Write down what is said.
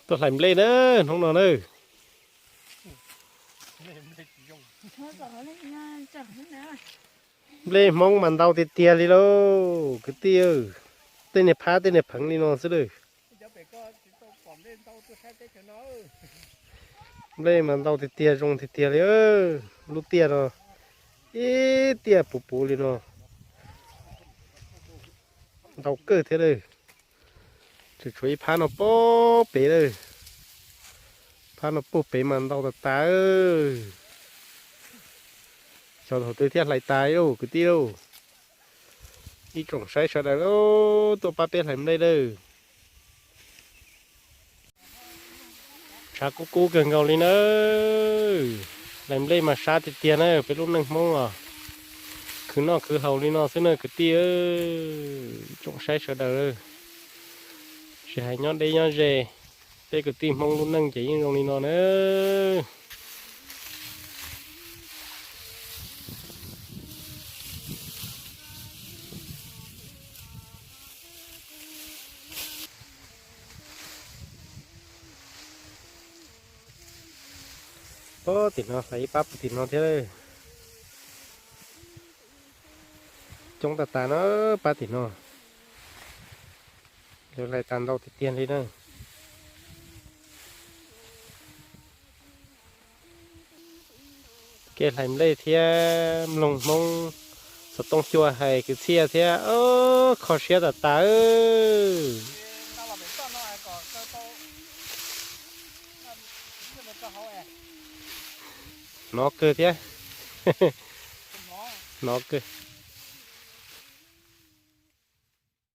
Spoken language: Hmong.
Tuaj hlais nplej na, hnub no na. Nplej Hmoob mas ntau tiag tiag li lauj kwv tij. Tej niag phab tej niag pheev li no xwb lawm. Nplej mas ntau tiag tiag zoo tiag tiag li. Lub tiaj no ib tiaj puv puv li no. Ntau kawg thiab lawm. Tseem tshuav ib phab no puag pem lawm. Phab no puag pem mas ntau tas tas. Xyov thaum twg thiaj hlais tas lauj kwv tij lauj. Ib tsoom saib sawv daws lauj, tuaj pab peb hlais nplej lawm. Tshav kub kub kawg nkaus li na. Hlais nplej mas sab tiag tiag na, peb lub neej Hmoob os. Khwv noj khwv haus li no xwb na kwv tij. Ib tsoom saib sawv daws, tsis hais nyob deb nyob ze, peb kwv tij Hmoob lub neej ces yeej zoo li no na. Puag tim no hlais ib pab puag tim no thiab. Coob tas tas na, pab tim no. Lawv hlais tas ntau tiag tiag li na. Kev hlais nplej thiab mloog Hmoob xov tooj xyuas hais kwv txhiaj thiab, kho siab tas tas. Hnov kawg thiab. Hnov kawg.